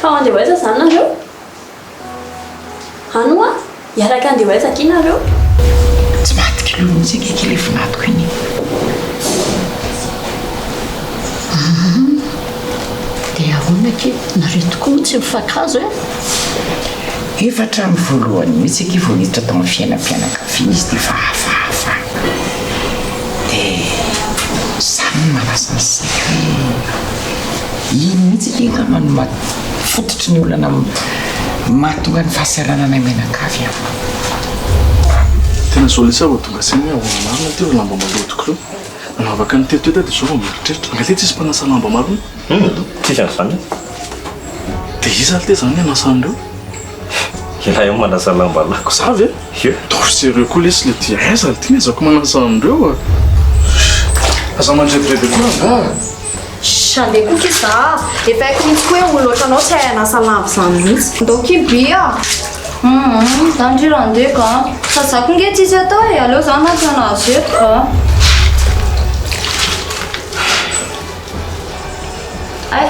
Fa handeha ho aiza izany nareo? Any hoa? Hiaraka handeha ho aiza akia nareo? Tsy maty kilo mihitsy akia ilay vinatiko iny e. Humm dia ahoana akia? Nareo tokoa moa tsy mifankahazo e? Efa hatramin'ny voalohany mihitsy akia vao niditra tao amin'ny fiainam-pianakaviana izy dia efa hafahafa. Dia izany no mahalasa ny saiko hoe iny mihitsy akia angamba no maha fototry ny olana mahatonga ny fahasahirananay mianakavy an. Tena zao lesy aho vao tonga saina hoe ahoana marina ity ireo lamba malotoko ireo. Nanavaka ny teto teto aho dia zao vao mieritreritra. Angaha ity tsisy mpanasa lamba marina? Hum, tsisy an'izany e. Dia iza ary ity izany hanasa an'ireo? Ialahy io manasa lamba lako. Za ve? Ie. Ataovy sérieux koa lesy le ty. Aiza ity ny azahoako manasa an'ireo a? Aza mandrebireby koa rangaha. Shh, andeha koa ki za a! Efa haiko mihitsy koa hoe olona ohatranao tsy hahay hanasa lamba izany mihitsy. Ndao ki by a! Humm, za ndry raha andeha ka. Sady za koa nge tsisy atao e, aleo za maka anazy eto ka. Hay,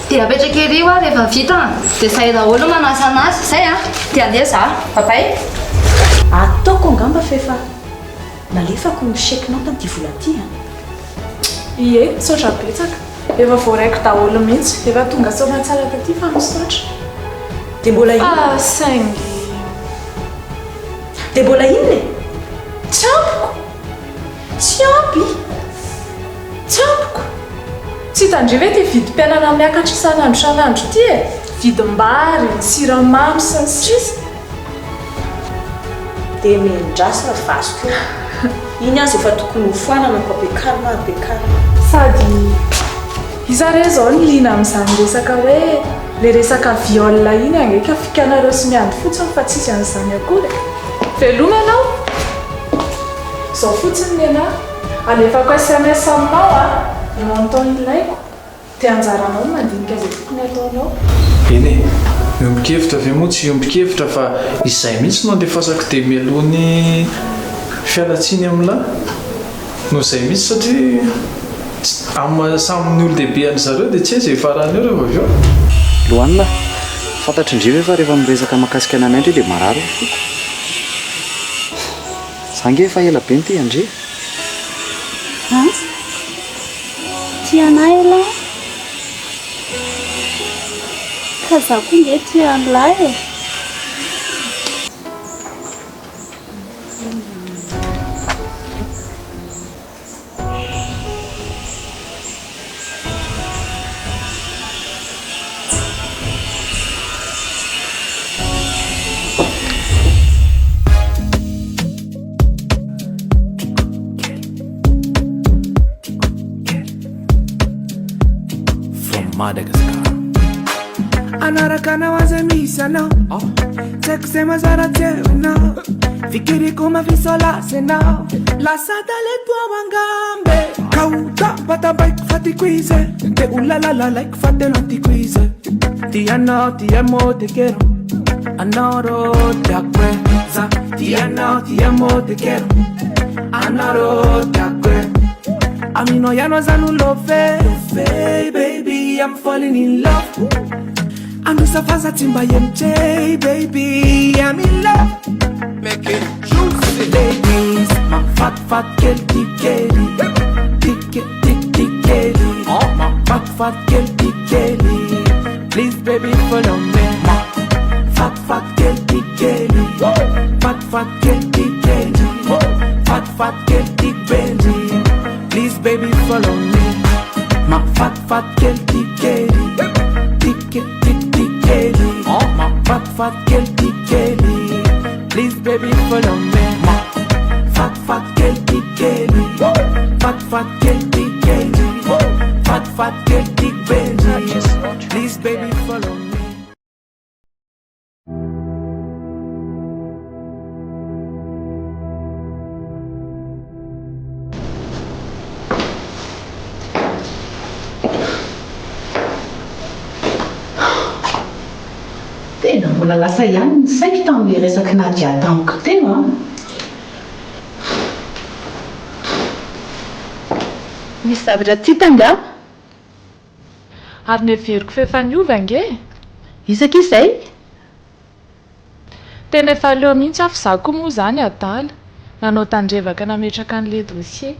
dia apetraka ery hoa rehefa vita an, dia zay daholo no manasa anazy, zay an, dia andeha za, bye bye. Ataoko angamba fa efa nalefako ny chèque-nao tamin'ity vola ity an. Ie, misaotra betsaka. Efa voaraiko daholo mihitsy. Efa tonga soamantsara taty fa misaotra. Dia mbola inona? Fa saingy. Dia mbola inona e? Tsy ampiko! Tsy ampy! Tsy ampiko! Tsy hitan-dry ve ity vidim-piainana miakatra isan'andro isan'andro ity e? Vidim-bary, ny siramamy sy ny sisa. Dia miandrasa ry vazo ko! Iny aza efa tokony ho foanana ko ampiakarina ampiakarina. Sady iza re izao no liana amin'izany resaka hoe le resaka viol iny ange ka fikanareo sy miandry fotsiny fa tsisy an'izany akory e! Veloma ianao! Izao fotsiny nenah, alefako sms aminao a, ny montant ilaiko. Dia anjaranao ny mandinika izay tokony hataonao. Eny e! Miombon-kevitra ve moa tsy hiombon-kevitra fa izay mihitsy no andefasako dia mialoha ny fialantsiny amin'lah no izay mihitsy satria tsy amin'ny maha samy ny olon-dehibe an-dry zareo dia tsy hay izay hifarany eo rehefa avy eo. Lohanina, fantatr'i ndry ve fa rehefa miresaka mahakasika an'i Anay ndry dia marary ny foko? Za nge efa ela be no tia an-dry e! An? Tia anah elah? Ka za koa nge tia an'lah e! From Madagascar. Anaraka anao aza misy anao Tsy haiko izay mazara tsy hainao Fikiriko mafisola senao Lasa talento ao angambe Kauta patabaiko fa tiako izy Te holalalaiko fa tena tiako izy Tianao ti amo te quiero Anao tiako e Za tianao ti amo te quiero Anao tiako e Aminao ihany aza no love Baby I'm falling in love Anosa fa tsy mba MJ Baby I'm in love Make it juicy Ladies Mafatifaty kely ty kely Tike tik tik kely Mafatifaty kely ty kely Please baby follow me Mafatifaty kely ty kely Fatifaty kely ty kely Fatifaty kely ty bendy Please baby follow me Mafatifaty kely ty kely Tike tik tik kely Mafatifaty kely ty kely Please baby follow me Mafatifaty kely ty kely Fatifaty kely ty kely Fatifaty kely ty bendy Please baby follow me Tena mbola lasa ihany ny saiko tamin'ilay resak'i Nadia tamiko teo an! Misy zavatra tsy hita angaha? Ary noheveriko fa efa niova ange e! Iza akia izay? Tena efa leo mihitsy aho f'izaho koa moa izany adala, nanao tandrevaka nametraka an'ilay dossier.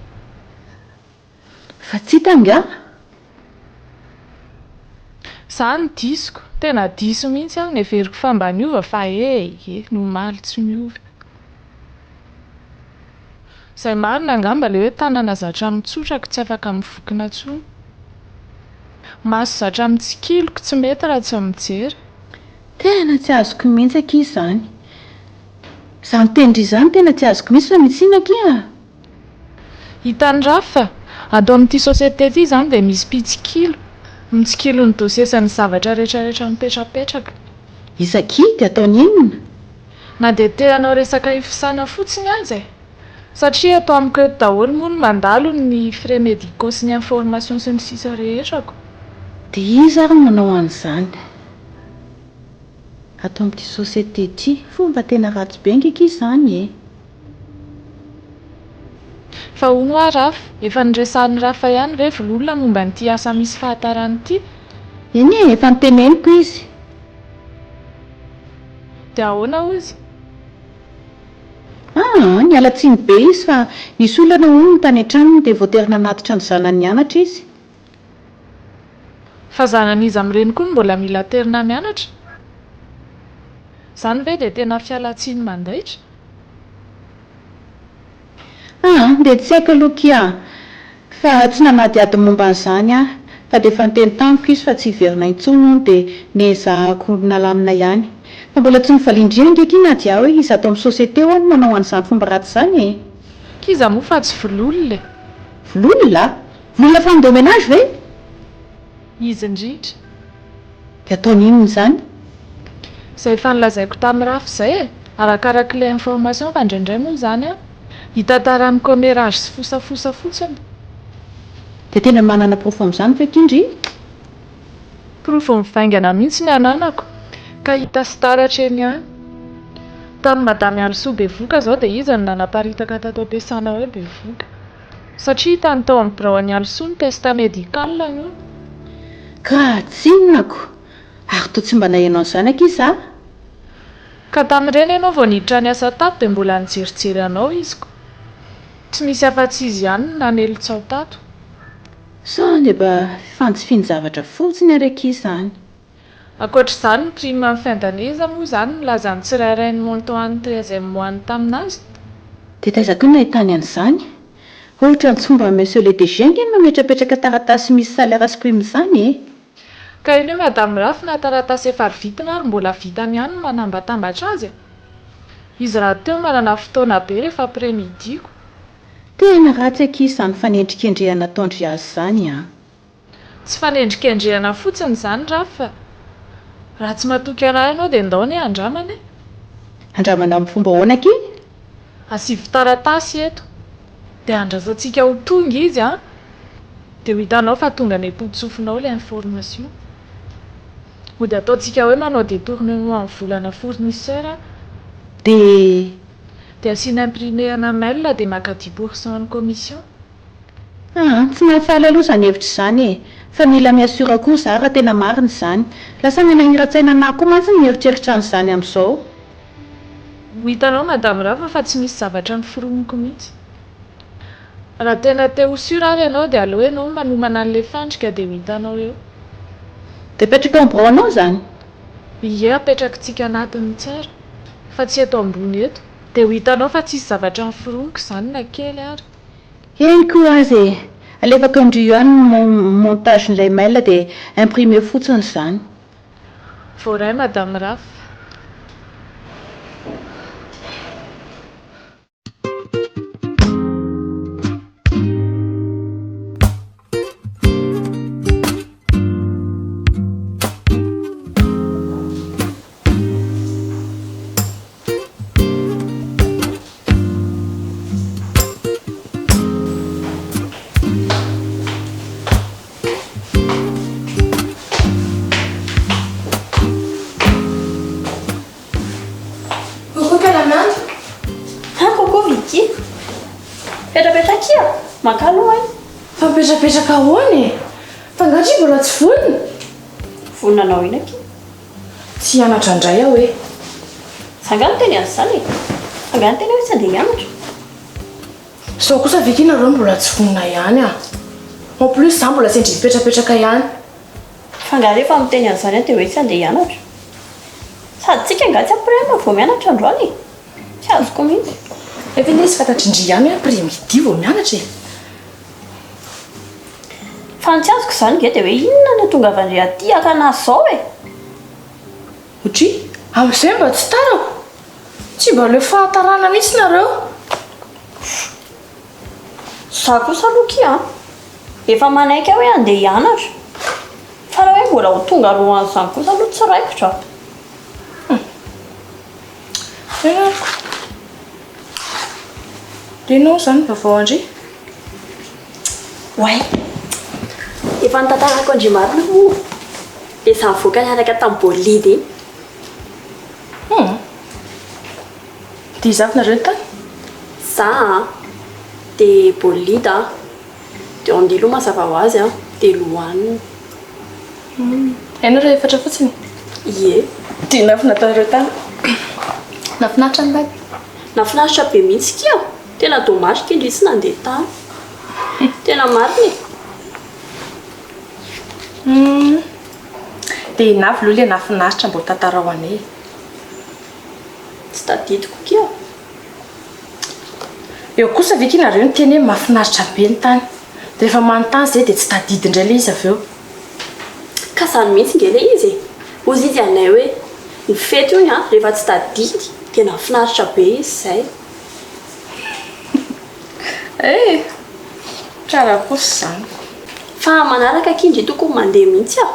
Fa tsy hita angaha? Izaho no disoko, tena diso mihitsy aho, neveriko fa mba niova fa eh! ny omaly tsy miova. Izay marina angamba ilay hoe tanana zatra mitsotra ko tsy afaka mivokona intsony. Maso zatra mitsikilo ko tsy mety raha tsy mijery. Tena tsy azoko mihitsy akia izany. Izany tenin-dry izany tena tsy azoko mihitsy fa misy inona akia? Hitan'i Rafa, ato amin'ity société ity izany dia misy mpitsikilo, mitsikilo ny dossier sy ny zavatra rehetrarehetra mipetrapetraka. Iza akia dia ataony inona? Na dia te hanao resaka hifisana fotsiny aza e! Satria eto amiko eto daholo moa no mandalo ny frais médicaux sy ny informations sy ny sisa rehetra ko. Dia iza ary no manao an'izany ato amin'ity société ity? Fomba tena ratsy be ange akia izany e! Fa hono hoa Rafa, efa niresahan'i Rafa ihany ve Vololona momba an'ity asa misy fahatarana ity? Eny e, efa noteneniko izy. Dia ahoana hozy? Aa, niala tsiny be izy fa nisy olana hono ny tany an-tranony dia voatery nanatitra ny zanany nianatra izy. Fa zanan'iza amin'ireny koa no mbola mila aterina mianatra? Izany ve dia tena fialan-tsiny mandaitra? Aa, dia tsy haiko aloha kia fa tsy nanadihady momba an'izany aho fa dia efa niteny tamiko izy fa tsy hiverina intsony hono dia nezahako nalamina ihany. Fa mbola tsy novalian-dry ange kia Nadia hoe iza ato amin'ny société ho'a no manao an'izany fomba ratsy izany e! K'iza moa fa tsy vololona e! Vololona? Vololona femme de ménage ve? Izy indrindra. Dia ataony inona izany? Izay efa nolazaiko tamin'i Rafy izay e! Arakarak'ilay information fa indraindray moa izany an, hitantaran'ny commérage sy fosafosa fotsiny. Dia tena manana porofo amin'izany ve akia ndry? Porofo mivaingana mihitsy ny ananako, ka hita sy taratra eny ihany. Tamin'i Madame Alisoa bevoka izao dia izy no nanaparitaka tato am-piasana hoe bevoka. Satria hitany tao amin'ny biraon'i Alisoa ny test médical hono. Ka tsinona ko! Ary toa tsy mba naheno an'izany akia za? Ka tamin'ireny ianao vao niditra niasa tato dia mbola nijerijery anao izy ko! Tsy misy afa-tsy izy ihany no namely tsaho tato. Sao dia mba fifantsifin-javatra fotsiny ary akia izany? Ankoatra izany ny prime en fin d'année iza moa izany milaza ny tsirairay ny montant an'ny treizième mois ny tamin'azy? Dia taiza koa no nahitany an'izany? Ohatran'ny tsy fomban'i Monsieur le DG ange ny mametrapetraka taratasy misy salaire sy prime izany e! Ka eny hoe Madame Rafy na taratasy efa vitina ary mbola vitany ihany ny manambatambatra azy e! Izy rahateo manana fotoana be rehefa après midi-ko. Tena ratsy akia izany fanendrikendrehana ataon-dry azy izany an! Tsy fanendrikendrehana fotsiny izany Rafa. Raha tsy matoky anah ianao dia ndao anie handramana e. Handramana amin'ny fomba ahoana akia? Asivo taratasy eto. Dia andrasantsika ho tonga izy an. Dia ho hitanao fa tonga any am-pototsofinao ilay information. Mody ataontsika hoe manao détournement amin'ny volana fournisseur. Dia. Dia asiana imprimé ana mail dia maka dix pour cent ny commission. Aa, tsy mahafaly aloha izany hevitra izany e! Fa mila mi-assure koa za raha tena marina izany. Lasa manahiran-tsaina anah koa mantsy ny mieritreritra an'izany amin'izao. Ho hitanao Madame Rava fa tsy misy zavatra noforoniko mihitsy. Raha tena te ho sûr ary ianao dia aleo ianao manomana an'ilay fandrika dia ho hitanao eo. Dia apetraka ao amin'ny biraonao izany? Ie, apetrakitsika anatiny tsara, fa tsy eto ambony eto. Dia ho hitanao fa tsisy zavatra noforoniko izany na kely ary. Eny koa aza e! Alefako an-dry ihany ny montage-n'ilay mail dia imprimer fotsiny izany. Voaray Madame Rafa. Coucou Kalamando. Ah coucou Vicky. Mipetrapetra akia, maka aloha e. Fa mipetrapetraka ahoana e? Fa nga ndry mbola tsy vonona? Vonona hanao inona akia? Tsy hianatra indray aho e! Za nga niteny an'izany e! Fa nga niteny hoe tsy handeha hianatra? Sao kosa ve ky nareo mbola tsy vonona ihany ah! En plus za mbola sendra hipetrapetraka ihany. Fa nga rehefa miteny an'izany aho dia hoe tsy handeha hianatra? Sady tsika nga tsy aprem vao mianatra androany e! Tsy azoko mihitsy. Nefa anie izy fantatry ndry ihany hoe après midi vao mianatra e! Fa ny tsy azoko izany nge dia hoe inona no ahatongavan-dry aty haka anazy izao e! Otri, amin'izay mba tsy tarako! Tsy mba leo fahatarana mihitsy nareo! Za kosa aloha kia an! Efa manaiky aho hoe handeha hianatra. Fa raha hoe mbola ho tonga alohan'izany kosa aloha tsy raikitra a! Henoko. Dia inona moa izany ny vaovao an-dry? Oay! Efa nitantarako an-dry marina moa ilay izaho nivoaka niaraka tamin'i Bolide iny. Hum. Dia iza avy nareo tany? Za an, dia Bolida an, dia Andy aloha mazava ho azy an, dia Lohanina. Hum. Hainareo efatra fotsiny? Ie. Dia inona avy nataonareo tany? Nahafinaritra ny tany? Nahafinaritra be mihitsy kia! Tena dommage kia ndry tsy nandeha tany. Tena marina e! Hum. Dia inona avy aloha ilay nahafinaritra mba ho tantarao anay e? Tsy tadidiko kia. Eo kosa ve kia nareo niteny hoe mahafinaritra be ny tany. Dia rehefa manontany zay dia tsy tadidy indray ilay izy avy eo. Ka zany mihitsy nge ilay izy e! Hozy izy anay hoe ny fety hono an, rehefa tsy tadidy dia nahafinaritra be izy izay. Eh! Tsara kosa izany. Fa manaraka akia ndry tokony mandeha mihitsy aho.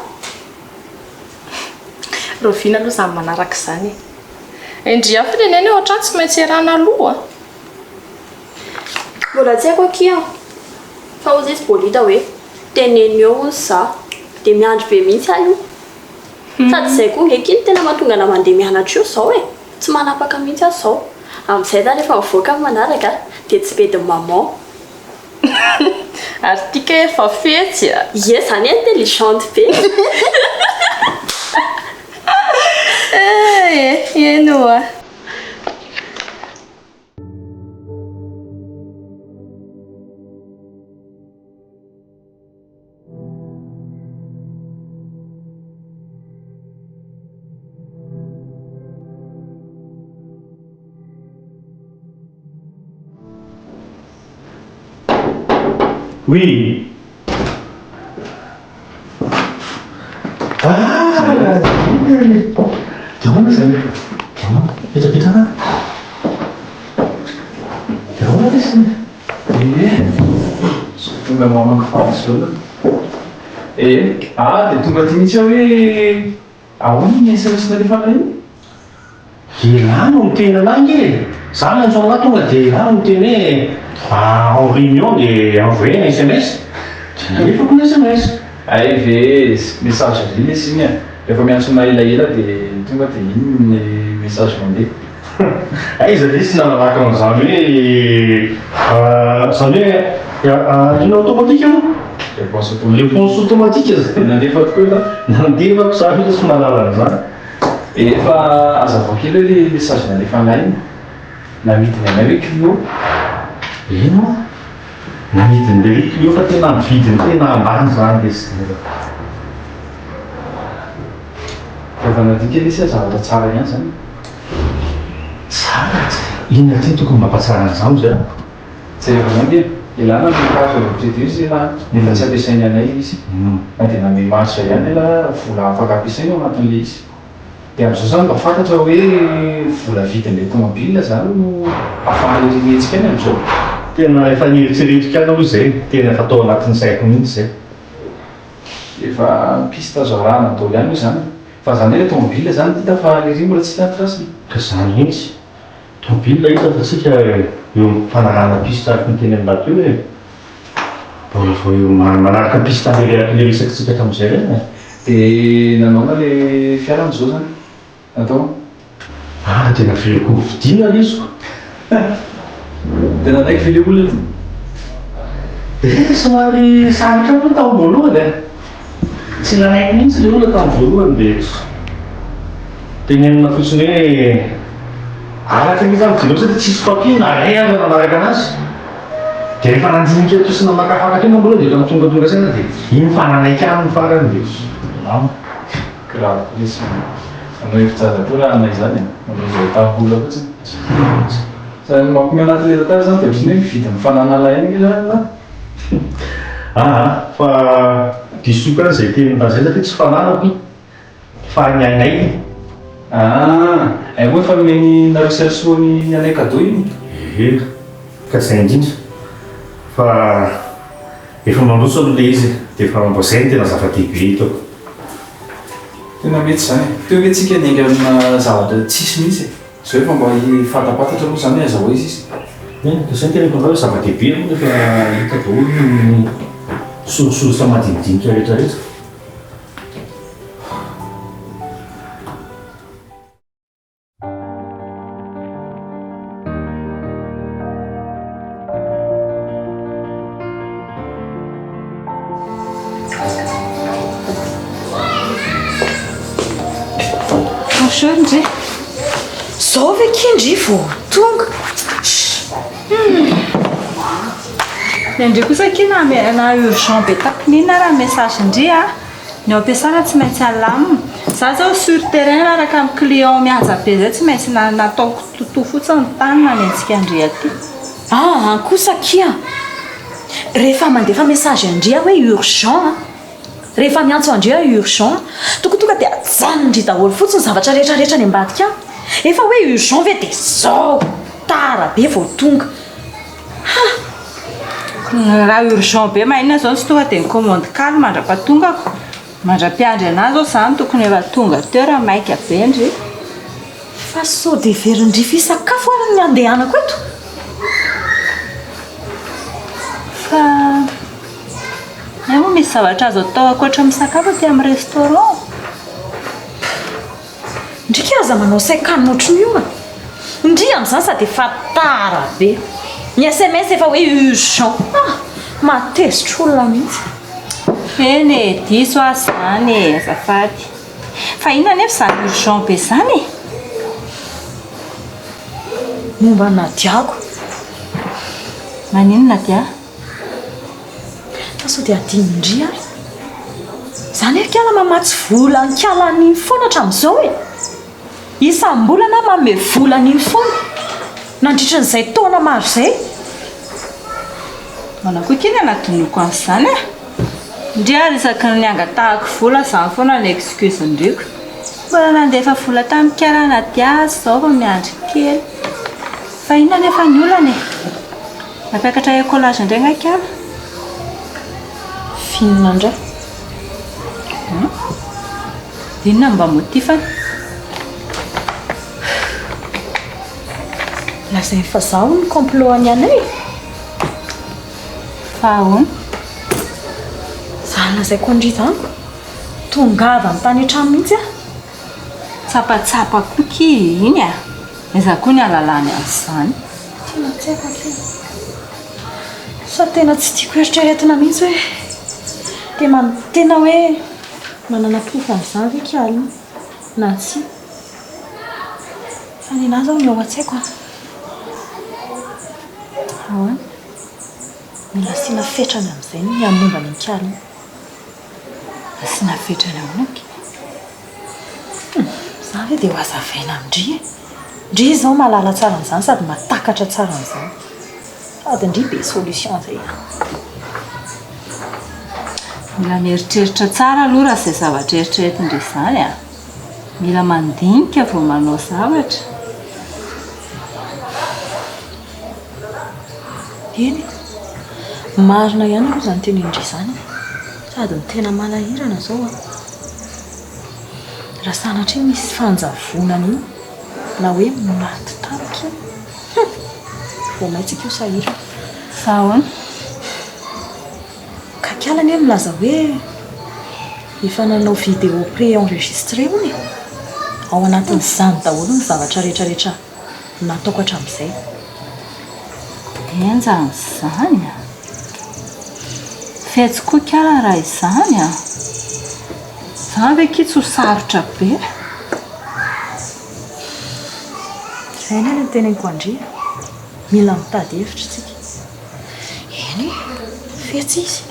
Rahoviana aloha izany manaraka izany e? Ndry aho firenena eo hatrany tsy maintsy iarahana aloha a! Mbola tsy haiko akia fa hozy izy Bolida hoe teneno eo hono za dia miandry be mihitsy aho io. Sady izay koa nge akia no tena mahatonga anah mandeha mianatra io izao e! Tsy manapaka mihitsy aho izao. Amin'izay za rehefa mivoaka amin'ny manaraka dia tsy bedin'i maman. Ary ty kay efa fetsy a! Ie, zany intelligente be. Eh, eny oa. Oui. Ah! Dia ahoana izany? Petrapetraka. Dia ahoana lesy? Ee, tonga mamaky fahadisoana. Ee, ah dia tonga aty mihitsy aho hoe ahoana iny sms nalefanao iny? Elah no miteny anah nge e! Za miantso anlah tonga de elah no miteny hoe en réunion de envoyer un sms de nalefako ny sms. Hay ve message ry lesy iny e! Rehefa miantso anah elaela de tonga de iny ny message mandeha. Aiza lesy nanaraka an'izany hoe zany hoe inona automatique moa? Réponse automatique. Réponse automatique zany. Nandefa tokoa elah? Nandefako za aloha tsy mahalala an'izany. Efa hazavao kely hoe le message nalefanay iny, namidiny anay hoe Clio. Eny hoa, namidiny le hoe Clio fa tena amin'ny vidiny tena ambany zany le izy. Rehefa nadika le izy zavatra tsara ihany zany. Tsara, inona ty no tokony mampatsara an'izany zay? Jereo ange, ilana ny carte de crédit izy elah, nefa tsy ampiasainy anay izy. Na dia nanome marge ihany elah, vola afaka ampiasaina ao anatin'ilay izy. Dia amin'izao izany mba fantatra hoe vola vidin'ilay tomobile izany no ahafahan'ery mihetsika any amin'izao. Tena efa nieritreretiko ihany aloha izay, tena efa tao anatin'ny saiko mihitsy izay. Efa piste azo arahana daholo ihany moa izany. Fa izany hoe ilay tomobile izany hita fa lery mbola tsy hita ny trace-ny. Ka izany mihitsy. Tobile hita fa tsika eo am-panarahana piste araka ny teny aminà teo e! Mbola vao eo manaraka piste an'ilay ilay resakitsika tamin'izay ireny e! Dia nanaona ilay fiara amin'izao izany? Natao? Ah dia naveriko novidiana ilay izy ko! Dia nanaiky ve ilay olona? Eh somary sarotra aloha tamin'ny voalohany e! Tsy nanaiky mihitsy ilay olona tamin'ny voalohany dia. Tenenina fotsiny hoe araka ny hita ny jereo satria tsisy papier na iray aza nanaraka anazy. Dia rehefa nandinika teo sy namakafaka teo moa aloha dia efa tongatonga saina dia iny fa nanaiky ihany ny farany dia milamina. Grave lesy. Manao hevi-jaza koa raha anay izany e. Manao izay ahitam-bola fotsiny. Fa ny mampiomehy anatin'ilay tantara izany dia ohatran'ny hoe mividy ny fananana ihany ange izany ianao. Aa fa diso koa izay teny nolazainy satria tsy fananako iny fa ny anay iny. Aa, hay moa efa nomen'i nareo sy Rasoa ny anay cadeau iny. Ee, ka izay indrindra fa efa mandroso aloha ilay izy dia efa mba izay no tena zava-dehibe hitako. Tena mety izany e. Teo ve tsika niainga amina zavatra tsisy mihitsy e. Zao efa mba fantapantatra aloha izany hoe aiza ho aiza izy. Eny, ka izay no teneniko anao hoe zava-dehibe aloha rehefa hita daholo ny sorisoritra madinidinika rehetra rehetra. Bonjour ndry. Zao ve ki ndry vao tonga? Ny an-dry kosa akia na na urgent be takiny inona ara ny message ndry a! Ny ao am-piasana tsy maintsy alamina. Za zao sur terrain raha araka amin'ny client mihaja be zay tsy maintsy nataoko toto fotsiny ny tany nanenjika an-dry aty. Aa kosa akia! Rehefa mandefa message an-dry aho hoe urgent a! Rehefa miantso an-dry aho urgent, tokony tonga dia ajanon-dry daholo fotsiny ny zavatra rehetra rehetra any ambadika any. Efa hoe urgent ve dia zao! Tara be vao tonga. Ha! Raha urgent be maninona zao tsy tonga dia mi-commande kaly mandra-pahatongako? Mandra-piandry anah zao zany tokony efa tonga teo raha maika be ndry. Fa sao dia heverin-dry fisakafo ary ny handehanako eto? Fa hay moa misy zavatra azo atao ankoatra ny misakafo aty amin'ny restaurant? Ndry ka aza manao sain-kanina ohatran'io a! Ndry amin'izany sady efa tara be. Ny sms efa hoe urgent. Ah! Mahatezitra olona mihitsy. Eny e, diso aho izany e, azafady. Fa inona anefa izany urgent be izany e? Momba an'i Nadiako. Maninona Nadia? Fa sao dia adinondry ary? Zany ary kala mamatsy vola an'i kala an'iny foana hatramin'izao e! Isam-bolana aho manome vola an'iny foana, nandritran'izay taona maro izay. Ahoana koa akia ny hanadinoako an'izany e? Ndry ary isaky ny angatahako vola izany foana ny excuse-ndriko. Mbola nandefa vola tamin'i Kala Nadia aho izao vao miandry kely. Fa inona anefa ny olana e? Nampiakatra écolage indray nga Kala? F'inona indray? Hum? Inona no mba motif-ny? Lazainy fa zaho hono complot an'i Anay e! Fa ahoana? Izany lazaiko an-dry izany ko! Tongava tany an-trano mihitsy aho. Tsapatsapa koa kia iny a! Aiza koa ny ahalalany an'izany? Tena tsy haiko akia. Sa tena tsy tiako eritreretina mihitsy hoe tena tena hoe manana porofo an'izany ve kia aloha na tsia. Fa nenaha zao ny ao an-tsaiko an. Ahoana? Mila asiana fetrany amin'izay ny momba an'i Kalo. Asiana fetrany ahoana akia? Hum, za ve dia ho hazavaina amin-dry e? Ndry izao mahalala tsara an'izany sady mahatakatra tsara an'izany. Sady ndry be solution zay an. Mila mieritreritra tsara aloha raha izay zavatra eritreretin-dry izany a. Mila mandinika vao manao zavatra. Eny e. Marina ihany aloha izany tenenin-dry izany e. Sady ny tena manahirana izao an. Raha sanatria misy fanjavonana iny na hoe maty tampoka iny. Hum! Vao may tsika io sahirana. Fa ahoana? Ka kiala anie milaza hoe efa nanao vidéo pré-enregistré hono e! Ao anatin'izany daholo ny zavatra rehetra rehetra nataoko hatramin'izay. Henjana izany a! Fetsy koa kiala raha izany a! Izany ve akia tsy ho sarotra be? Izay anie no teneniko an-dry a! Mila mitady hevitra isika. Eny e! Fetsy izy.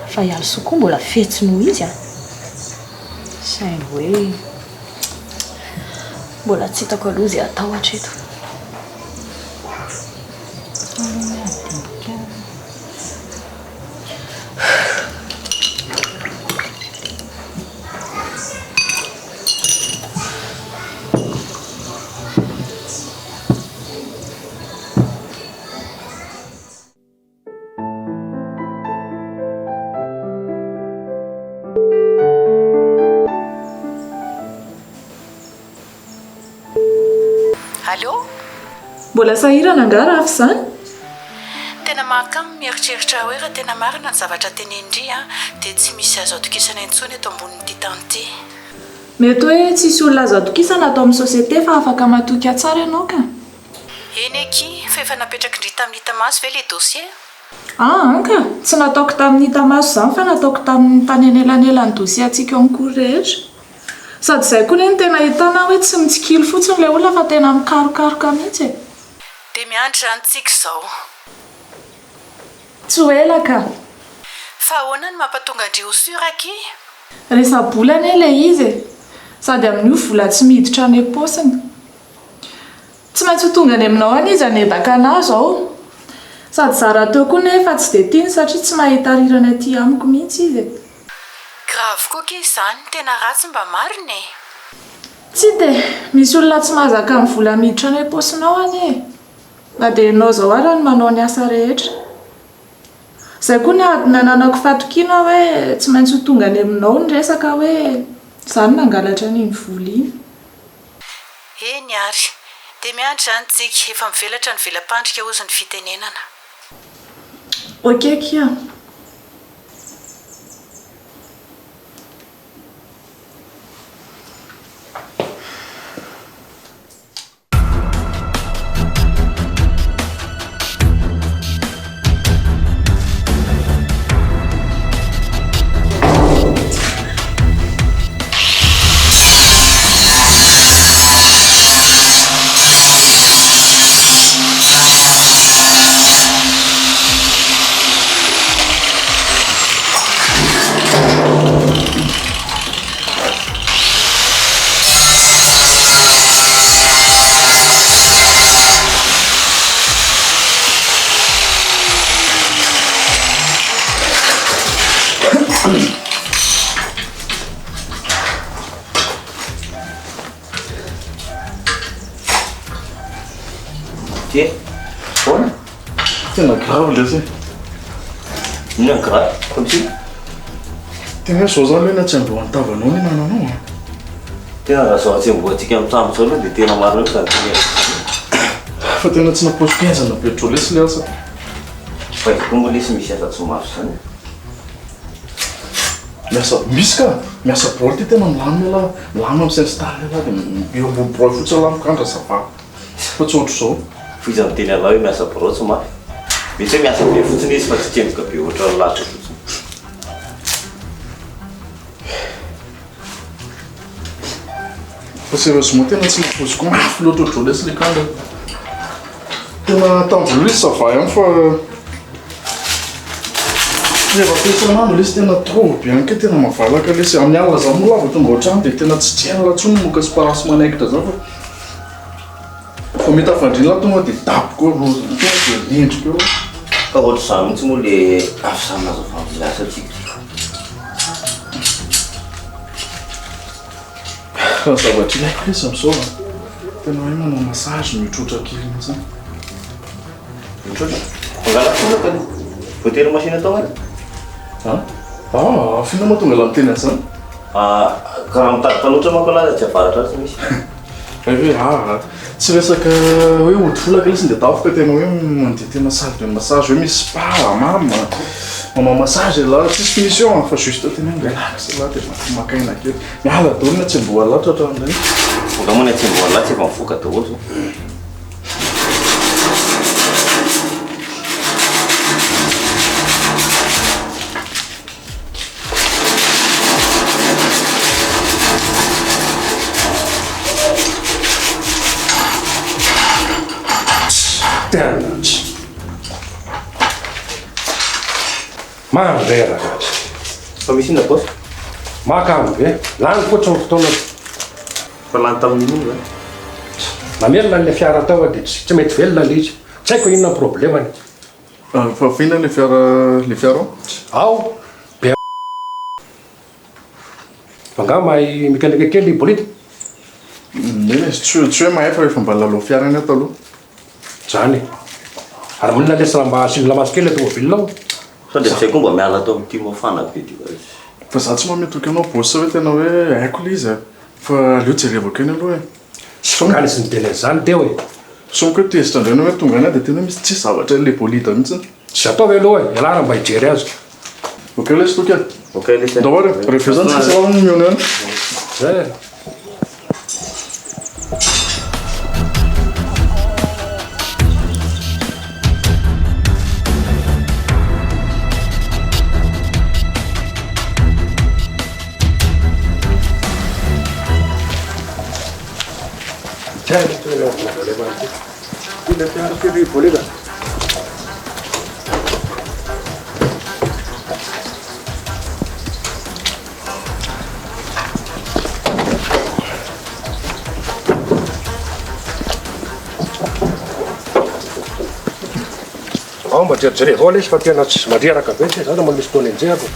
Fa i Alisoa koa mbola fetsy noho izy an! Saingy hoe mbola tsy hitako aloha izay hatao hatreto. Allô? Mbola sahirana angaha Rafy izany? Tena mahakamo ny mieritreritra hoe raha tena marina ny zavatra tenenin-dry an, dia tsy misy azo atokisana intsony eto ambonin'ity tany ity. Mety hoe tsisy olona azo atokisana ato amin'ny société fa afaka matoky ahy tsara ianao ka. Eny akia, fa efa napetrak'ndry tamin'ny hita maso ve le dossier? Aa an ka! Tsy nataoko tamin'ny hita maso izany fa nataoko tamin'ny tany anelanelan'ny dossier antsika en cours rehetra. Sady izay koa anie no tena ahitana hoe tsy mitsikilo fotsiny ilay olona fa tena mikarokaroka mihitsy e! Dia miandry izany tsika izao. Tsy ho ela ka! Fa ahoana no mampatonga an-dry ho sûr akia? Resa-bola anie ilay izy e! Sady amin'io vola tsy miditra any am-paosiny. Tsy maintsy ho tonga any aminao any izy hanendaka anà izao. Sady za rahateo koa nefa tsy dia tiany satria tsy mahita rirany aty amiko mihitsy izy e! Grave koa akia izany, tena ratsy mba marina e! Tsy dia misy olona tsy mahazaka ny vola miditra any am-paosinao anie e! Na dia ianao izao ara no manao ny asa rehetra. Izay koa ny nananako fatokiana hoe tsy maintsy ho tonga any aminao ny resaka hoe izaho no nangalatra an'iny vola iny. Eny ary. Dia miandry izany tsika, efa mivelatra ny vela-pandrika hozy ny fitenenana. Ok akia. Ty, ahoana? Tena grave lesy e. Inona ny grave? Comme si? Tena hoe zao zany hoe na tsy androan'ny tavanao ny nananao a. Tena raha zao hatsembohantsika amin'ny trano zao aloha dia tena marina mihitsy zany teny zany. Fa tena tsy nampoiziko henjana be trop lesy le asa. Fa aiza koa moa lesy misy asa tsy mafy zany e. Miasa, misy ka! Miasa birao ty tena milamina elah, milamina mi-s'installer elah dia eo ambony birao eo fotsiny elah mikandra ça va. Fa tsy ohatr'izao. Fa iza miteny anao hoe miasa birao tsy mafy? Mety hoe miasa be fotsiny izy fa tsy tsemboka be ohatran'ny lahatra fotsiny. Fa sérieusement tena tsy nampoiziko mafy loatra ohatr'izao lesy le kandra. Tena tamin'ny voalohany izy ça va ihany fa rehefa atao isan'andro lesy tena trop be ihany kay tena mavalaka lesy. Amin'ny alina zany moa lahy vao tonga ao an-trano dia tena tsy tian'lah intsony ny moka sy parasy manaikitra zany fa Vao mety hafandriana tonga dia daboka eo loza tonga dia rendrika eo. Ka ohatr'izany mihitsy moa le afisana azo avy amin'ny asantsika. Fa ny zavatra ilaiko lesy amin'izao a, tena hoe manao massage mihotrotra kely mihitsy. Mihotrotra? Mangala folaka aloha. Voatery machine atao ngah? An? Ah, f'inona moa tonga la miteny an'izany? Ah, ka raha mitady mpanotra manko ialahy atsy avaratra atsy misy. Hay ve aa, tsy resaka hoe ody folaka lesy ny dadafo ka tena hoe mandeha tena salle de massage hoe misy spa, hammam, manao massage ialahy, tsisy finition an, fa juste tena hoe mi-relax ialahy dia maka maka aina kely, miala daholo ny hatsembohan'lah tratran'ireny. Angaha moa ny hatsembohan'lah tsy efa mivoaka daholo zao? Mandreraka azy. Fa misy inona boss? Mahakamo be. Lany fotsiny ny fotoana. Fa lany tamin'ny inona izany? Namelona an'ilay fiara tao aho dia tsy mety velona ilay izy. Tsy haiko inona ny problemany. Fa inona ilay fiara ilay fiara ao? Ao be Fa angaha mahay mikanika kely i Bolida? Eny e, tsy tsy hoe mahay fa efa mba nilalao fiara ihany aho taloha. Zany e. Ary maninona lesy raha mba asiana lamaso kely ilay tomobile ao? Sao dia zay koa mba miala ato amin'ity mafana be ity fa. Fa za tsy manome toky anao boss hoe tena hoe haiko ilay izy e. Fa aleo jerevako eny aloha e. Sao nga nisy niteny an'izany teo e. Sao koa hoe tezitra indray anao hoe tonga any aho dia tena hoe misy tsisy zavatra ilay bolida mihitsy. Tsy ataovy aloha e, ialahy raha mba hijery azy. Ok lesy Toky a. Ok lesy a. Ndao ary, rehefa eo zany tsisy raha mihaona ihany. Zay e. Ao mba jerijereo avao lesy fa tena tsy mandreraka be zany mbola misy fotoana enjehako.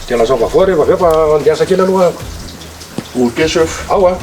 Dia lazao vaovao rehefa avy eo fa andeha hiasa kely aloha aho. Ok chef. Ao a.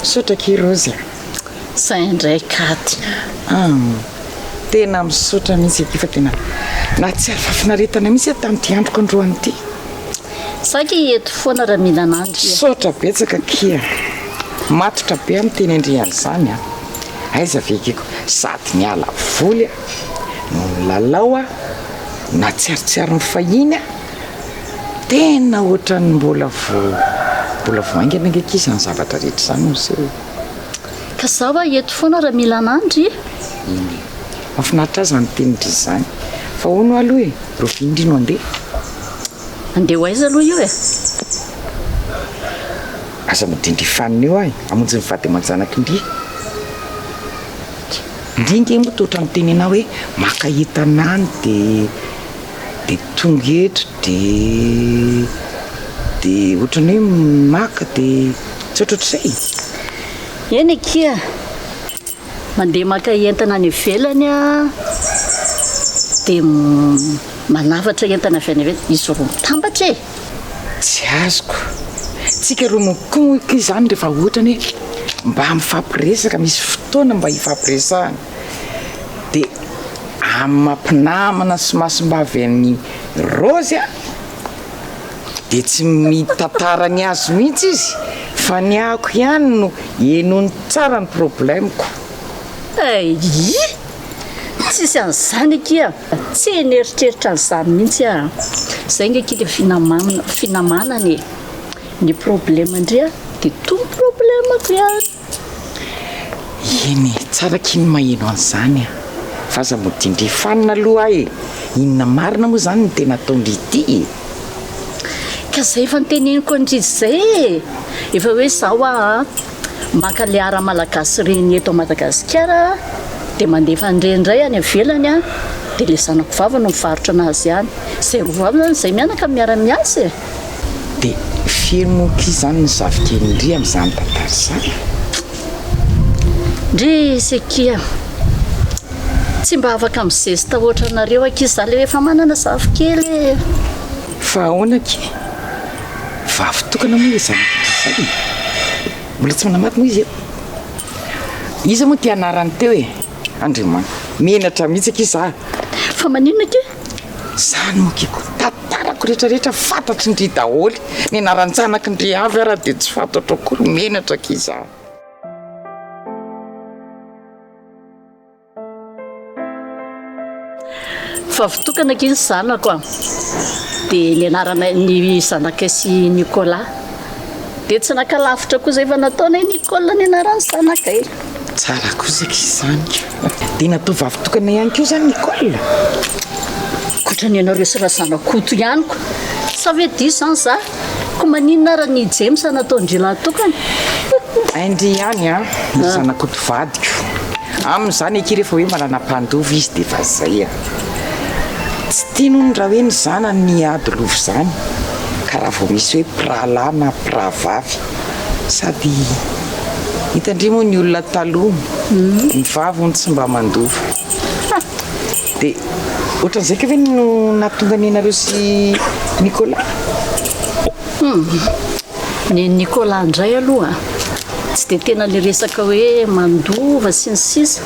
Misaotra akia Rose a. Zay indray Katy. Hum, tena misaotra mihitsy akia fa tena nahatsiaro fahafinaretana mihitsy aho tamin'ity androko androany ity. Za akia eto foana raha mila anah ndry a. Misaotra betsaka akia. Matotra be aho miteny an-dry an'izany a. Aiza ve akia ko sady niala voly aho no nilalao aho, nahatsiarotsiaro ny fahiny aho. Tena ohatran'ny mbola vao mbola vao haingana ange akia izany zavatra rehetra izany no niseho e. Ka za hoa eto foana raha mila anah ndry. Eny e. Mahafinaritra ahy izany tenin-dry izany. Fa hono hoa aloha e, rahoviana ndry no handeha? Handeha ho aiza aloha io e? Aza mody ndry fanina eo aho e, hamonjy ny vady aman-janak'i ndry. Ndry nge moa toa ohatran'ny niteny anah hoe maka entana any dia. Dia tonga eto dia dia ohatran'ny hoe maka dia tsy ohatrohatr'izay e! Eny akia, mandeha maka entana any ivelany aho dia manafatra entana avy any ivelany, izy roa mitambatra e! Tsy azoko. Tsika roa moa koa akia izany rehefa ohatrany hoe mba mifampiresaka, misy fotoana mba hifampiresahana dia Amin'ny maha mpinamana sy masimbavy an'i Raozy aho dia tsy mitantara ny azy mihitsy izy fa ny ahako ihany no henoiny tsara ny problème-ko. Ayy! Tsisy an'izany akia! Tsy nieritreritra an'izany mihitsy aho. Izay ange akia ilay finamana finamanana e! Ny problème-ndry dia toa ny problème-ko ihany. Eny e, tsara akia ny maheno an'izany an! Fa aza mody ndry fanina aloha aho e! Inona marina moa izany no tena ataon-dry ity e? Ka izay efa noteneniko an-dry izay e! Efa hoe izaho aa maka le ara malagasy ireny eto Madagasikara dia mandefa an'ireny indray any ivelany an, dia le zanako vavy no mivarotra anazy any. Izay roa vavy izany izay mianaka miara-miasa e! Dia firy moa akia izany ny zafikelin-dry amin'izany tantara izany? Ndrisy akia! Tsy mba afaka mizesta ohatranareo akia za le efa manana zafikely e! Fa ahoana akia? Vavy tokana moa ilay zanak'indry izay e? Mbola tsy manambady moa izy e? Iza moa ity anarany teo e? Andriamanitra, menatra mihitsy akia za. Fa maninona akia? Zany moa akia ko, tantarako rehetrarehetra fantatry ndry daholo, ny anaran-janaky ndry avy ara dia tsy fantatro akory, menatra akia za. Vavy tokana akia ny zanako a! Dia ny anaranay, ny zanakay sy Nicolas. Dia tsy naka lavitra koa izay fa nataonay Nicole ny anaran'ny zanakay. Tsara kosa akia izany ka! Dia natao vavy tokana ihany koa izany Nicole? Ankoatra ny anareo sy Razanakoto ihany ko! Sa ve diso izany za? Ko maninona ara ny James nataon-dry lahy tokana? Hain-dry ihany an, ny Zanakoto vadiko. Aminy izany akia rehefa hoe manana mpandova izy dia efa zay an. Tsy tiany hono raha hoe ny zanany miady lova izany, ka raha vao misy hoe mpirahalahy na mpirahavavy. Sady hitan-dry moa ny olona taloha, ny vavy hono tsy mba mandova. Dia ohatran'izay kay ve no nahatonga ny anareo sy Nicolas? Hum, ny an'i Nicolas indray aloha tsy dia tena ilay resaka hoe mandova sy ny sisa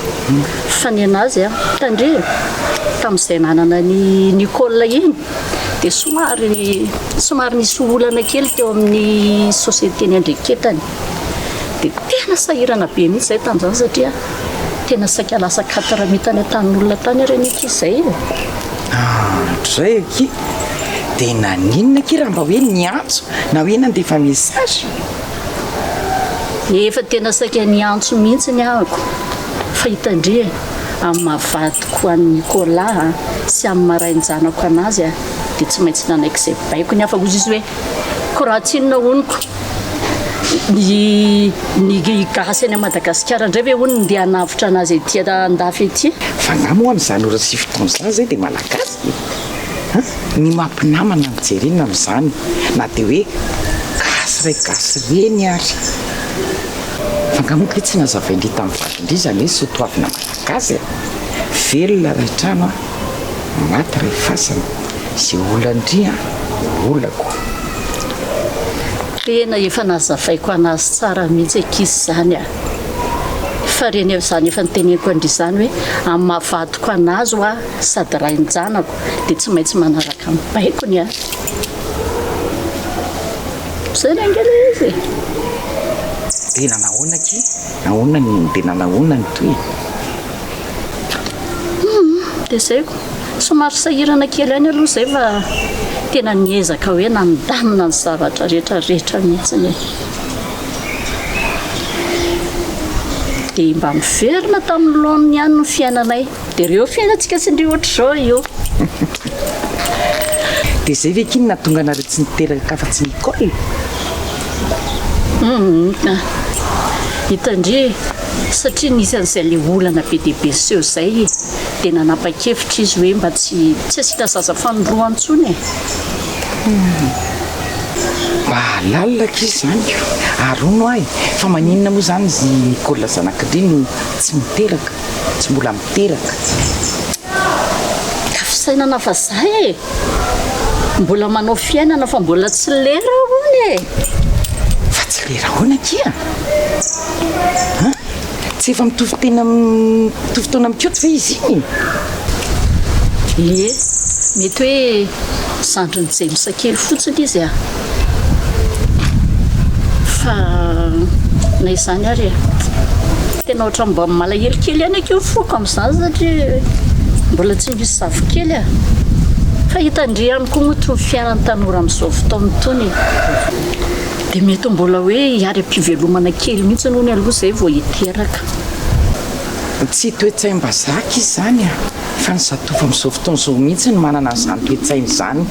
fa ny an'azy an, tandremo, tamin'izay nanana an'i Nicole iny dia somary somary nisy olana kely teo amin'ny société niandreketany. Dia tena sahirana be mihitsy izahay tamin'izany satria tena saika lasa quatre mille tany an-tanin'olona tany ary anie akia izay e. Hatrizay akia dia naninona akia raha mba hoe niantso na hoe nandefa message? Efa tena saika niantso mihitsy ny ahako fa hitan-dry e, amin'ny maha vadiko an'i Nicolas sy amin'ny maha rain-janako an'azy dia tsy maintsy nanaiky izay baikony aho fa hozy izy hoe Ko raha tsy inona hono ko ny ny gasy any Madagasikara indray ve hono ndeha hanavotra anazy ety andafy ety? Fa angaha moa amin'izany ora sy fotoana izany izay dia malagasy e? An? Ny mampinamana no jerena amin'izany na dia hoe gasy ray gasy reny ary. Fa angaha moa kay tsy nazavain-dry tamin'ny vadin-dry izany hoe soatoavina malagasy e? Velona ray trano an, maty ray fasana. Ze olan-dry an, olako. Tena efa nazavaiko anazy tsara mihitsy ankizy izany a! Fa reny izany efa noteneniko an-dry izany hoe amin'ny maha vadiko anazy hoa sady rain-janako dia tsy maintsy manaraka ny baikony a! Izay re ange ilay izy e! Dia nanahoana akia? Nahoana ny dia nanahoana ny tohiny? Humm dia izay ko. Somary sahirana kely ihany aloha izay fa tena niezaka hoe nandamina ny zavatra rehetra rehetra mihitsy e. Dia mba miverina tamin'ny laoniny ihany ny fiainanay. Dia ireo fiainantsika sy ndry ohatr'izao io. Dia izay ve akia no nahatonga anareo tsy niteraka afa-tsy Nicole? Humm hitan-dry e, satria nisy an'izay le olana be dia be niseho izay dia nanapa-kevitra izy hoe mba tsy tsy asiana zaza fanindroany intsony e. Humm mba lalina akia izany ko! Ary hono aho e, fa maninona moa izany izy Nicole zanak'ndry no tsy miteraka, tsy mbola miteraka? Ka fisainana vazaha e! Mbola manao fiainana fa mbola tsy lera hono e! Fa tsy lera ahoana akia? An? Tsy efa mitovy tena mitovy taona amin'i Koto ve izy iny e? Ie, mety hoe zandrin'i James kely fotsiny izy a! Fa na izany ary e, tena ohatran'ny mba malahelo kely ihany akia ny foko amin'izany satria mbola tsy misy zafikely a! Fa hitan-dry ihany koa moa itony fiainan'ny tanora amin'izao fotoana itony e! Dia mety mbola hoe hiary am-pivelomana kely mihitsy hono aloha izay vao hiteraka. Tsy toe-tsaim-bazaha akia izany a! Fa ny zatovo amin'izao fotoana izao mihitsy no manana an'izany toe-tsaina izany.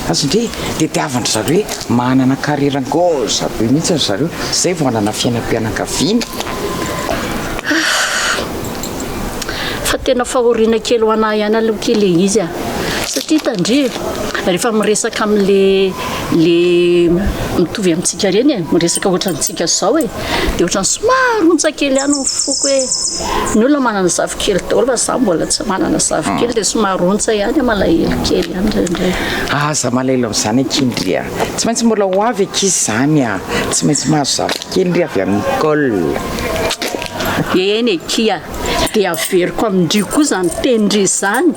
Azon-dry e! Dia tiavin-dry zareo hoe manana carrière ngôza be mihitsy ry zareo izay vao hanana fiainam-pianakaviana. Fa tena fahoriana kely ho anah ihany aloha kely ilay izy a! Satria tandria e! Rehefa miresaka amin'le. Le mitovy amintsika ireny e, miresaka ohatrantsika izao e, dia ohatran'ny somary ontsa kely ihany ny foko hoe ny olona manana zafikely daholo fa za mbola tsy manana zafikely dia somary ontsa ihany malahelo kely ihany indraindray. Aza malahelo amin'izany akia ndry a! Tsy maintsy mbola ho avy akia izany a! Tsy maintsy mahazo zafikely ndry avy amin'i Nicole. Eny akia, dia averiko amin-dry koa izany tenin-dry izany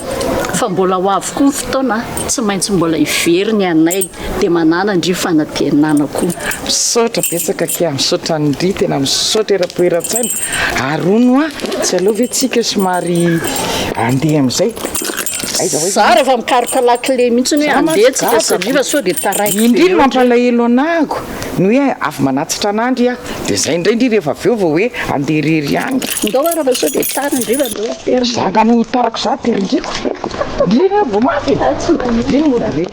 fa mbola ho avy koa ny fotoana tsy maintsy mbola hiverina ianay. Dia manana ndry fanantenana koa. Misaotra betsaka akia, misaotra ndry, tena misaotra eram-po eran-tsaina, ary hono hoa, tsy aleo ve tsika somary andeha amin'izay? Aiza ho aiza? Za rehefa mikaroka lakile mihitsy hoe Za andeha mantsy tsika gaga satria fa sao dia taraiky be Indry no eo ndry. mampalahelo anahako, ny hoe avy manatsitra anah ndry aho, dia zay indray ndry rehefa avy eo vao hoe andeha irery ihany. Ndao ary fa sao dia tara ndry fa ndao aterina. Za nga no tarako za aterindriko, ndry anie vao mafy e, ndry no mody irery.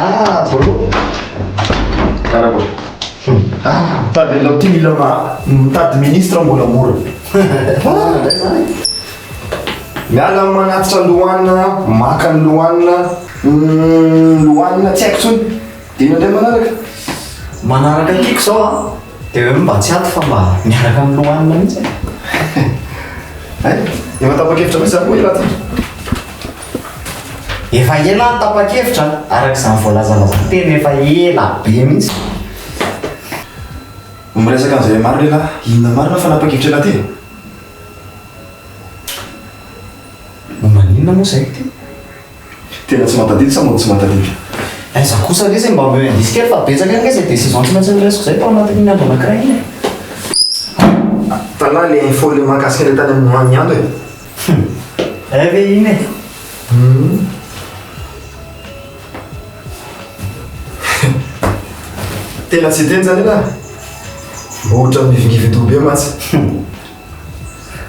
Ah bro. Karakory. Ah, mitady anao ty mila ma mitady ministre mbola mora. Ah, ndray zany. Miala amin'ny manatitra lohanina, maka ny lohanina, lohanina tsy haiko intsony. Dia inona indray manaraka? Manaraka tiako izao an, dia hoe mba tsy ato fa mba miaraka amin'ny lohanina mihitsy e. Hay, efa tapa-kevitra mihitsy izany moa ialahy ty? Efa ela aho tapa-kevitra, araka izany voalazalaza tena efa ela be mihitsy. Miresaka an'izay marina ialahy, inona marina fanapa-kevitra ialahy ty e? Momba ny inona moa izay ity? Tena tsy mahatadidy sa mody tsy mahatadidy? Aiza kosa lesy e, mba omeo indice kely fa betsaka ange izay décision tsy maintsy noraisiko izay tao anatin'iny andro anankiray iny e. Tana le info le mahakasika le tany amin'ny Miando e. Hum. Hay ve iny e? Hum. Tena tsy hiteny zany elah? Mba ohatran'ny mivingivin-doha be mantsy. Hum.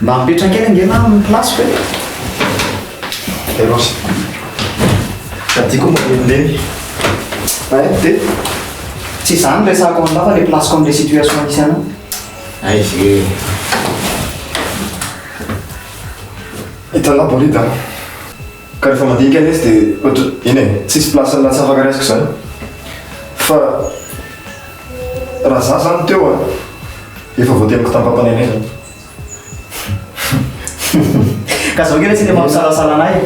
Mba mipetraka kely ange na amin'ny place-ko e. Eros. Tadiko malemilemy. Hay, dia? Tsy izany no resahako aminao fa le place-ko amin'ilay situation misy anao. Hay ve. Hitanao Bolida an. Ka rehefa mandinika anie izy dia ohatra, eny e, tsisy place-n'ny tsy afaka raisiko izany. Fa raha za zany teo an, efa voateniko tamin'ny papanay zany. Ka zao nge le tsy le mampisalasala anay e.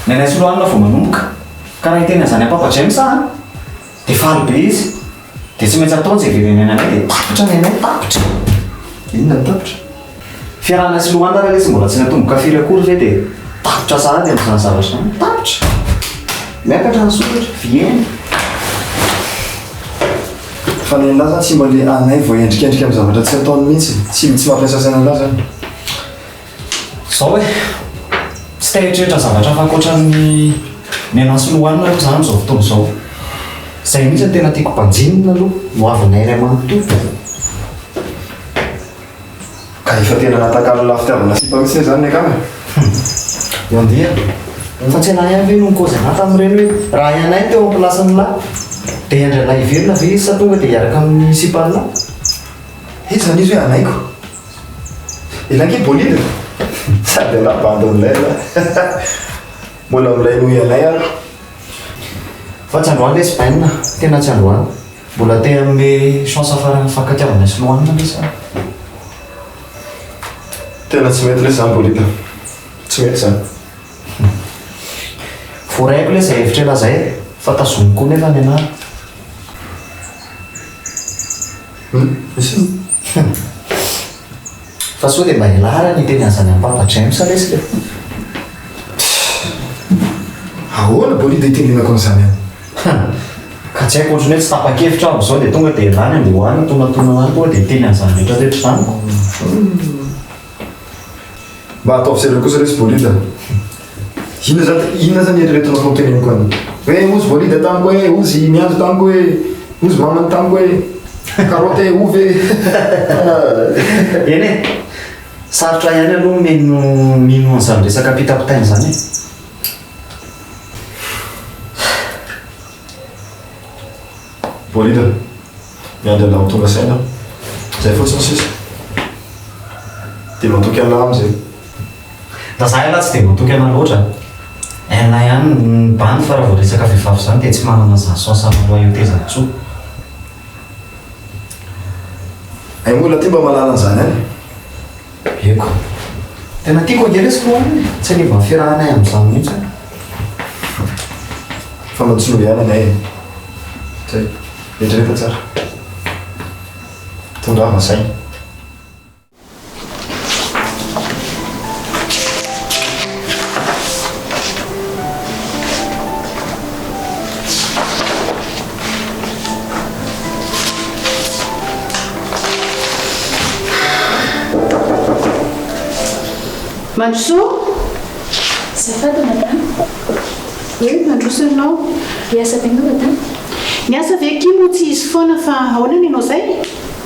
Ny anay sy Lohanina vao manomboka. Ka raha hiteny an'izany am-papa James aho an, dia faly be izy. Dia tsy maintsy ataony izay hiverenany anay dia tapitra ny anay, tapitra. Inona no tapitra? Fiarahana sy Lohanina raha lesy mbola tsy natomboka firy akory ve dia tapitra sahady amin'izany zavatra izany? Tapitra! Miakatra ny soratra, vieny. Fa ny an'lah zany tsy mba le anay vao endrikendrika amin'ny zavatra tsy ataony mihitsy, tsy tsy mampiasa saina an'lah zany. Zao e! Tsy te hieritreritra zavatra hafa ankoatra ny ny anà sy Lohanina aloha za amin'izao fotoana izao. Izay mihitsy no tena tiako banjinina aloha, ny hoavinay iray manontolo. Ka efa tena natakalon'lah fitiavana sipa mihitsy ne zany ny akama e! Hum. Eo andeha. Fa tsy anà ihany ve no nikaozy anà tamin'ireny hoe raha ianay no teo am-pilasin'lah dia hiandry anà hiverina ve izy sa tonga dia hiaraka amin'ny sipan'lah? Iza zany izy hoe anaiko? Elah ange bolide e! Sady elah bandy milay elah. Mbola milay noho ianay ary. Fa tsy androany lesy bainina a! Tena tsy androany. Mbola te hanome chance farany fifankatiavana sy lohanina lesy aho. Tena tsy mety lesy zany bolida. Tsy mety zany. Voaraiko lesy zay hevitra elah zay e! Fa tazomiko koa nefa ny anah. Hum, misy inona? Hum. Fa sao dia mba elah ary niteny an'izany amin'i Papa James lesy le. Ahoana bolida itenenako an'izany any? Hum. Ka tsy haiko ohatran'ny hoe tsy tapa-kevitra aho amin'izao dia tonga dia elah ny andeha ho any tonatona any tonga dia hiteny an'izany rehetra rehetra izany. Hum. Mba ataovy sérieux kosa lesy bolida. Inona zany inona zany eritreretinao fa hoteneniko an'io? Hoe ozy bolida tamiko hoe, ozy miandry tamiko hoe, ozy mamany tamiko hoe, carotte e, ovy e. Eny e! Sarotra ihany aloha ny mino mino an'izany resaka ampitapitaina izany e. Boridana. Miandry anao ho tonga saina aho. Izay fotsiny sisa. Dia matoky anà amin'izay. Na za elah tsy dia matoky anah loatra. Hainah ihany ny bandy fa raha vao resaka vehivavy izany dia tsy manana an'izany sens ana loyauté izany intsony. Hay moa elah ty mba mahalala an'izany ihany. Eko. Tena tiako ange lesy Roany e! Tsy hanimba ny fiarahanay amin'izany mihitsy aho. Fa mba tsinoa ihany anay e. Zay. Eritrereto tsara. Tongava saina. Mandrosoa. Azafady madame. Oui, mandroso ianao. Hiasa be nga madame? Ny asa ve akia moa tsy hisy foana fa ahoana ny anao zay?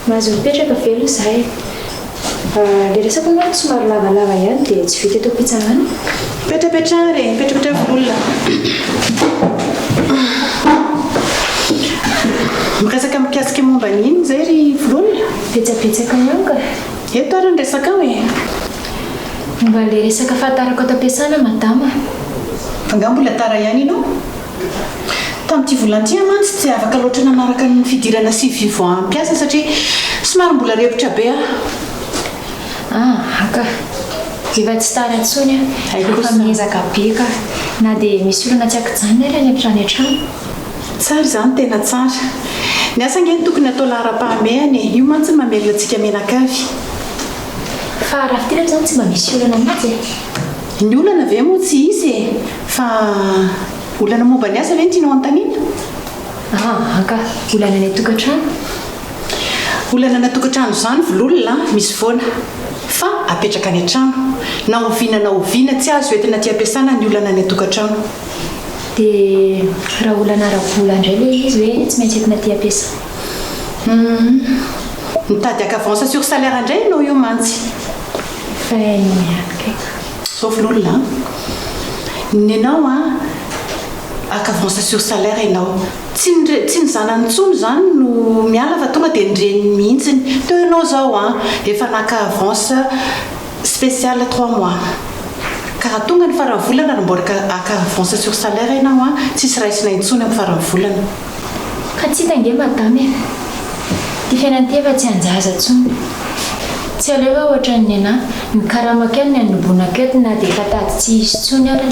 Mahazo mipetraka ve aloha za e? Le resaka angamba somary lavalava ihany dia tsy vita eto am-pitsanganana. Mipetrapetraha re, mipetrapetraha vololona. Miresaka mikasika momba ny inona izay ry vololona? Betsabetsaka ihany ka. Eto ary ny resakao e. Momba an'ilay resaka fahatarako ato am-piasana madama. Fa angaha mbola tara ihany ianao? Tamin'ity volana ity aho mantsy tsy afaka loatra nanaraka ny fidirana sy fivoaham-piasa satria somary mbola repotra be aho. Ah, ka. Efa tsy tara intsony aho. Efa miezaka be ka. Na dia misy olana tsy ankijanona ary any an-trano an-trano. Tsara izany, tena tsara. Ny asa ange no tokony atao laharam-pahamehana e. Io mantsy no mamelona antsika mianakavy. Fa raha fidirana izany tsy mba misy olana mihitsy e. Ny olana ve moa tsy hisy e. Fa olana momba ny asa ve no tianao anontaniana? Aa ka, olana any an-tokantrano. Olana any an-tokantrano izany vololona a, misy foana. Fa apetraka any an-trano. Na oviana na oviana tsy azo entina aty am-piasana ny olana any an-tokantrano. Dia raha olana ara-bola indray ilay izy hoe tsy maintsy entina aty am-piasana? Humm. Mitady haka avance sur salaire indray ianao io mantsy. Fa hainao ihany kay. Zao vololona a. Nenao a, haka avance sur salaire ianao. Tsy ny tsy ny zanany intsony izany no miala fa tonga dia ny reniny mihitsiny. Teo ianao izao an, efa naka avance spéciale trois mois. Ka raha tonga ny faran'ny volana ary mbola haka avance sur salaire ianao an, tsisy raisina intsony amin'ny faran'ny volana. Ka tsy hita ange madama e! Ty fiainana ty efa tsy an-jaza tsony. Tsy aleo ve ohatran'ny nenà, ny karamako ihany ny anombonako eto na dia efa tady tsy hisy tsony ara.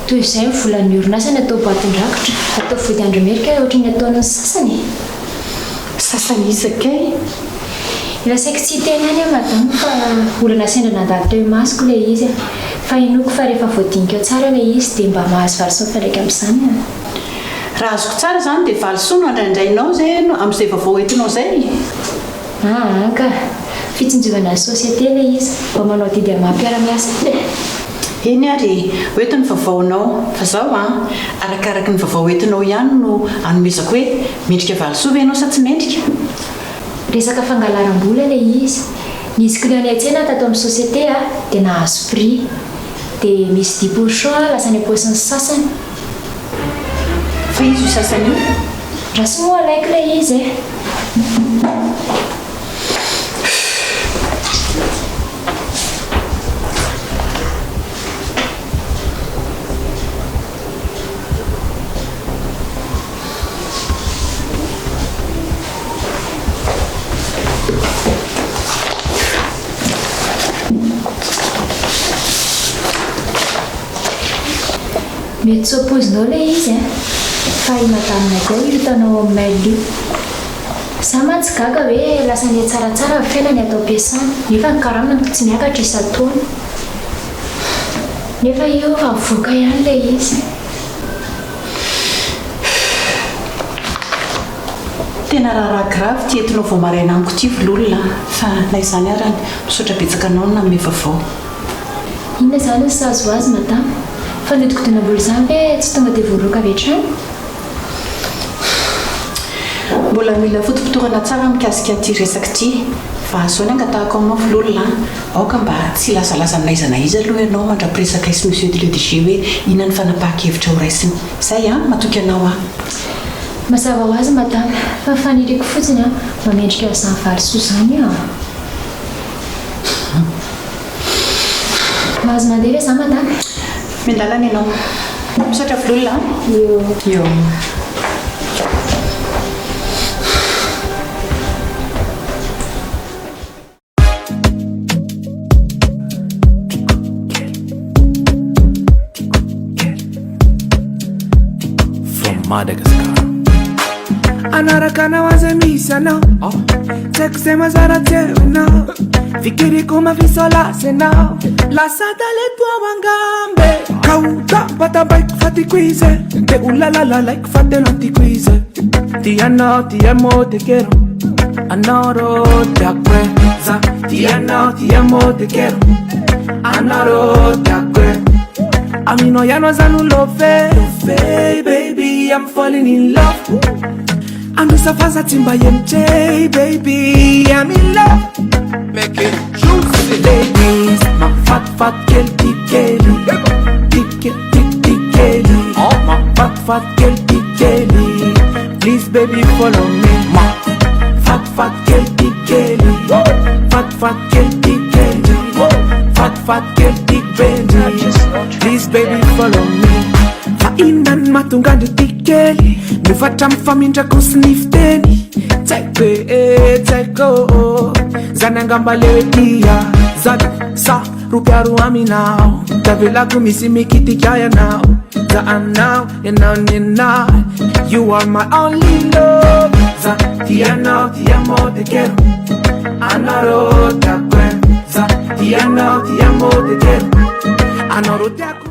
Toy izay ny volan'ny orinasa ny atao boatin-drakitra, atao vody andro merika ohatry ny ataon'ny sasany e! Sasany iza kay? Efa saiky tsy hiteny ihany aho madame fa olana sendra nandalo teo imasoko ilay izy a! Fa inoako fa rehefa voadinika ao tsara ilay izy dia mba mahazo valisoa mifandraika amin'izany a! Raha azoko tsara izany dia valisoa no andraindrainao izay amin'izay vaovao entinao izay? Aa ka! Fitsinjovana ny société ilay izy, mba manao adidy amin'ny maha mpiara-miasa e! Eny ary e! Ho eto ny vaovaonao, fa zao an! Arakaraky ny vaovao entinao ihany no anomezako hoe mendrika valisoa ve ianao sa tsy mendrika? Resaka fangalaram-bola ilay izy. Nisy client niantsena tato amin'ny société a, dia nahazo prix. Dia misy dix pour cent lasa any am-paosin'ny sasany. Fa iza io sasany io? Raso moa alaiko ilay izy e! Mety tsy ho ampoizinao ilay izy an! Fa i Madame Nadia io hitanao ao amin'ny mail io. Za mantsy gaga hoe lasa nihatsaratsara ny fiainany ato am-piasana nefa ny karamany tsy miakatra isan-taona. Nefa io efa mivoaka ihany ilay izy. Tena raharaha grave ity entinao vao maraina amiko ity Vololona a! Fa na izany arany, misaotra betsaka anao nanome vaovao. Inona izany ny sazy ho azy madama? Fanodikodinam-bola izany ve tsy tonga dia voaroaka avy hatrany? Mbola mila fotopotorana tsara mikasika ity resaka ity fa zao ny angatahako aminao Vololona a! Aoka mba tsy hilazalaza amin'iza na iza aloha ianao mandra-piresakay sy Monsieur le DG hoe inona ny fanapahan-kevitra ho raisiny. Zay an! Matoky anao aho. Mazava ho azy madama, fa ny faniriako fotsiny an, mba mendrika an'izany valisoa izany aho. Mahazo mandeha ve za madama? Miandalana ianao. Misaotra Vololona a. Io. Io. From Madagascar. Anaraka anao aza misy anao Tsy haiko izay mazara teo ianao Fikiriko mafisolasy ianao Lasa talento ao angambe Kaoka batabaiko fa tiako izy Te ho lalalalaiko fa tena tiako izy Tianao ti amo te quiero Anao tiako e Za tianao ti amo te quiero Anao tiako e Aminao ianao za no love Love baby I'm falling in love Anosafaza tsy mba MJ baby I'm in love Make it juicy Ladies Mafatifaty kely ty kely Ty kely ty ty kely Mafatifaty kely ty kely Please baby follow me Mafatifaty kely ty kely Fatifaty kely ty kely Fatifaty kely ty baby Please baby follow me Fa inona ny mahatonga andry ty kely Mifatra mifamindrako sy ny fiteny Tsy haiko e, tsy haiko Zany angamba le hoe tia Zany sa ropiaro aminao Tavelako misy mikitika ianao Za aminao, ianao nenay You are my only love Za tianao, ti amo, te quiero Anao tiako e Za tianao, ti amo, te quiero Anao tiako.